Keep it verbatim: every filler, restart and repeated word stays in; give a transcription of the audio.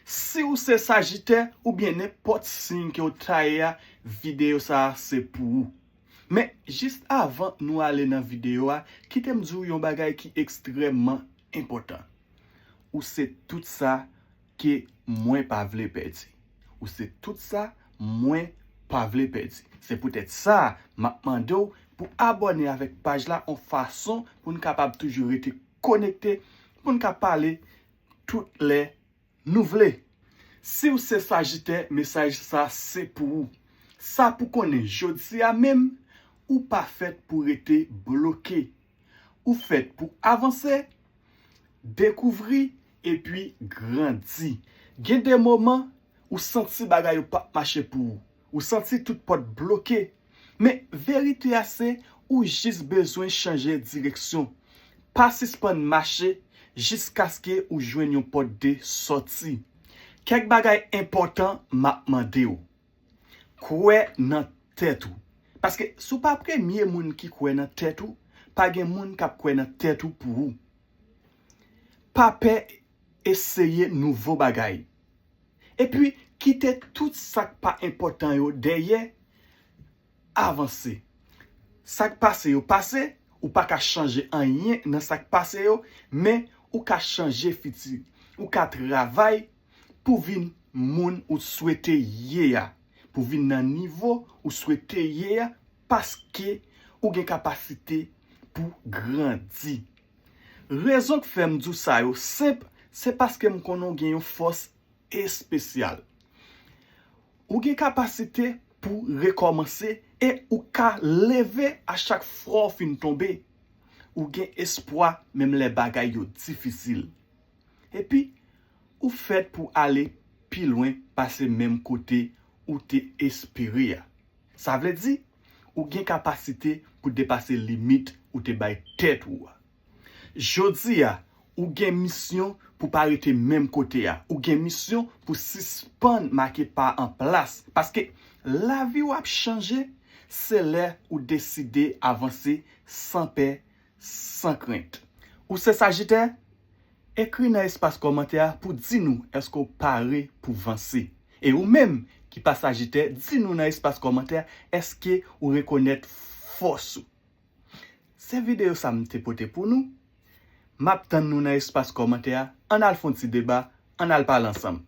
Si w se Sajitè oubyen nenpòt siy ke w ta ye a, videyo sa a se pou ou. Men, jis avan nou ale nan videyo a, kite m di w yon bagay ki ekstrèmman enpòtan. Ou se tout sa ke mwen pa vle pèdi. Ou se tout sa mwen pa vle pèdi. Se poutèt sa, m ap mande w pou abòne avèk paj la yon fason pou n kapab toujou rete konekte, pou n ka pale tout lè nou vle. Si w se Sajitè, mesaj sa se pou ou. Sa pou konnen, jodi a menm, ou pa fèt pou rete bloke. Ou fèt pou avanse, dekouvri, epi grandi. Gen de moman, ou santi bagay yo p ap mache pou ou. Ou santi tout pòt bloke. Men verite a se, ou jis bezwen chanje direksyon. Pa sispann mache jiskaske ou jwenn yon pòt de sòti. Kèk bagay enpòtan m ap mande w. Kwè nan tèt ou. Paske si w pa premye moun ki kwè nan tèt ou, pa gen moun k ap kwè nan tèt ou pou ou. Pa pè eseye nouvo bagay. Epi, kite tout sa k pa enpòtan yo dèyè, avanse. Sa k pase yo pase, ou pa ka chanje anyen nan sa k pase yo, men ou ka chanje fiti. Ou ka travay pou vin moun ou swete ye a, pou vin nan nivo ou swete ye a, paske ou gen kapasite pou grandi. Rezon k fè m di w sa yo senp, se paske m konnen w gen yon fòs espesyal. Ou gen kapasite pou rekòmanse e ou ka leve a chak fwa w fin tonbe. Ou gen espwa menm lè bagay yo difisil. Epi, ou fèt pou ale pi lwen pase menm kote ou te espere a. Sa vle di, ou gen kapasite pou depase limit ou te bay tèt ou a. Jodi a, ou gen misyon pou pa rete menm kote a. Ou gen misyon pou sispann make pa an plas. Paske lavi w ap chanje, se lè ou deside avanse san pè, san krent. Ou se Sajitè? Ekri nan espas kòmantè a pou di nou èske w pare pou vanse. E ou menm ki pa Sajitè, di nou nan espas kòmantè a èske ou rekonèt fòs ou. Se videyo sa m te pote pou nou. M ap tann nou nan espas kòmantè a. Ann al fè yon ti deba, ann al pale ansanm.